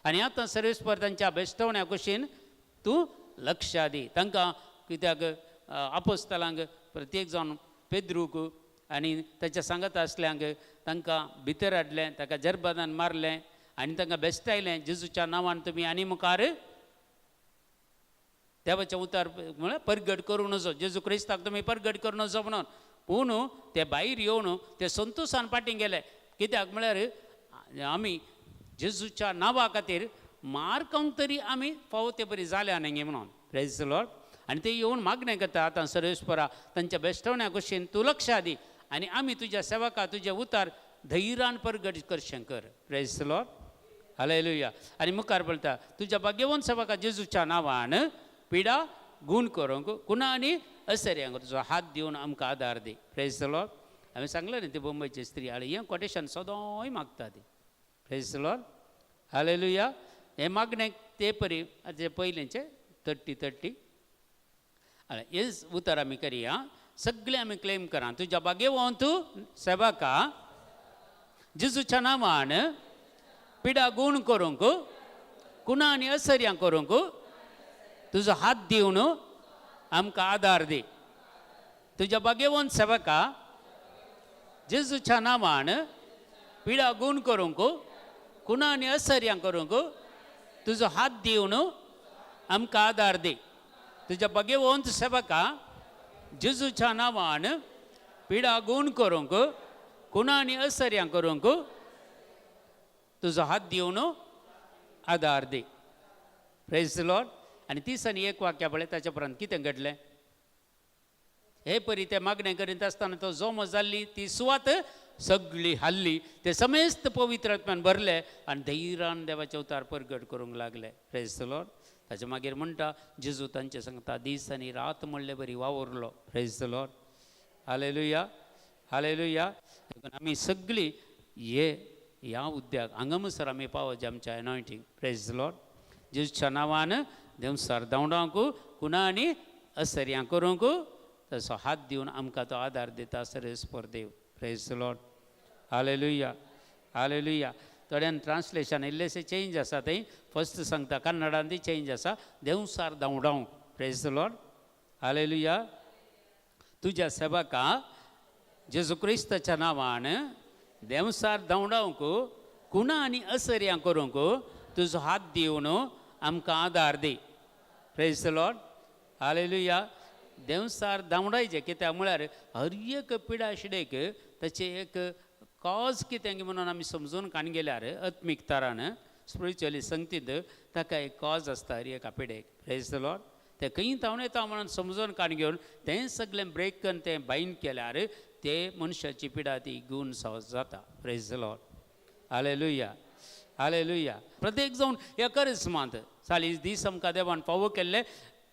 आनी आतां सर्वेस्पर तांच्या बेश्टवण्या कुशीन तूं लक्ष दी. तांकां कित्याक आपोस्तालांक प्रत्येक जावन पेद्रूक आनी ताच्या सांगत आसल्यांक तांकां भितर हाडलें, ताका जरबादान मारलें आनी तांकां बेश्टायलें, जेजूच्या नांवान तुमी आनी मुखार देवाचें उतार म्हळ्यार परगट करूं नजो, जेजू क्रिस्ताक तुमी परगट करूं नजो म्हणून. पूण ते भायर येवन ते संतोशान फाटीं गेले. कित्याक म्हळ्यार आमी जेजूच्या नांवा खातीर मार खावंक तरी आमी फावो ते बरी जाल्या न्ही म्हणून. Praise the Lord. आनी ते येवन मागणें करता आतां सर्वेस्परा तांच्या बेश्टवण्या कुशीन तूं लक्ष दी आनी आमी तुज्या सेवका तुज्या उतार धैर्यान परगट करशें कर. Praise the Lord, hallelujah. आनी मुखार पळता तुज्या भाग्यवंत सेवका जेजूच्या नांवान पिडा गूण करूंक कुणा आनी असर्यांक तुजो हात दिवन आमकां आदार दी. Praise the Lord. हांवें सांगलें न्ही ती मुंबयची स्त्री आनी हें कोटेशन सदोय मागता ती. प्रेज the Lord, hallelujah. हें मागणें ते परी जे पयलींचे 30 30 हें उतर आमी करया, सगळें आमी क्लेम करा. तुज्या भाग्यवंत सेवका जेजूच्या नांवान पिडा गूण करूंक कुणा आनी असर्यां करूंक तुजो हात दिवन आमकां आदार दी. तुज्या भाग्यवंत सेवका जेजूच्या नांवान पिडा गूण करूंक कुणा आनी असर्यां करूंक तुजो हात दिवन आमकां आदार दी. तुज्या भाग्यवंत सेवका जेजूच्या नांवान पिडा गूण करूंक कुणा आनी असर्यां करूंक तुजो हात दिवन आदार दी. Praise the Lord. आनी 30 आनी 1 वाक्या पळय, ताच्या उपरांत कितें घडलें? हे परी ते मागणें करीत आसतना तो जोमो जाल्ली ती सुवात सगळी हाल्ली. ते समेस्त पवित्र आत्म्यान भरले आनी धैर्यान देवाचे उतार परगट करूंक लागले. Praise the Lord. ताच्या मागीर म्हणटा जेजू तांचे सांगता दीस आनी रात म्हणले बरी वावुरलो. Praise the Lord, hallelujah, hallelujah. देखून आमी सगळीं हे ह्या उद्याक हांगामसर आमी पावोवचें आमच्या एनॉयंटींग. Praise the Lord. जेजूच्या नांवान देंवसार धांवडावंक कुणा आनी असर्यां करूंक तसो हात दिवन आमकां तो आदार दिता सर्वेस्पर देव. Praise the Lord, hallelujah, hallelujah. थोड्यान ट्रान्सलेशन इल्लेशें चेंज आसा, थंय फर्स्ट सांगता कन्नडान चेंज आसा देंवसार धांवडावंक. Praise the Lord, hallelujah. तुज्या सेवका जेजू क्रिस्ताच्या नांवान देंवसार धांवडावंक कुणा आनी असर्यां करूंक तुजो हात दिवन आमकां आदार दी. Praise the Lord, hallelujah. देंवसार धांवडायचें कित्याक म्हळ्यार हर एक पिडा शिडेक ताचें एक कॉज कितें म्हणून आमी समजून काण गेल्यार आत्मीक तरान स्पिरिच्युअली संगतींत ताका एक कॉज आसता हर एका पिडेक. Praise the Lord. तें खंय धांवन येता म्हणून समजून काण घेवन तें सगळें ब्रेक करून तें बायंड केल्यार ते मनशाची पिडा ती गुण सहज जाता. Praise the Lord, hallelujah, hallelujah. प्रत्येक जावन ह्या करिस्मांत 40 दीस आमकां देवान फावो केल्ले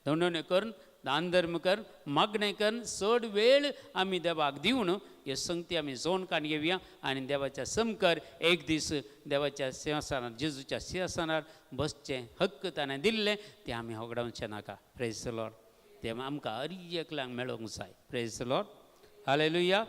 दंडवणी करून दान धर्म कर, मागणें कर, चड वेळ आमी देवाक दिवन ह्यो संगती आमी जोन काडून घेवया आनी देवाच्या समकर एक दीस देवाच्या सिंहासनार, जेजूच्या सिंहासनार बसचें हक्क ताणें दिल्लें तें आमी होगडावचें नाका. प्रेज लॉर्ड. तें आमकां हर एकल्यांक मेळोंक जाय. Praise Lord. Hallelujah.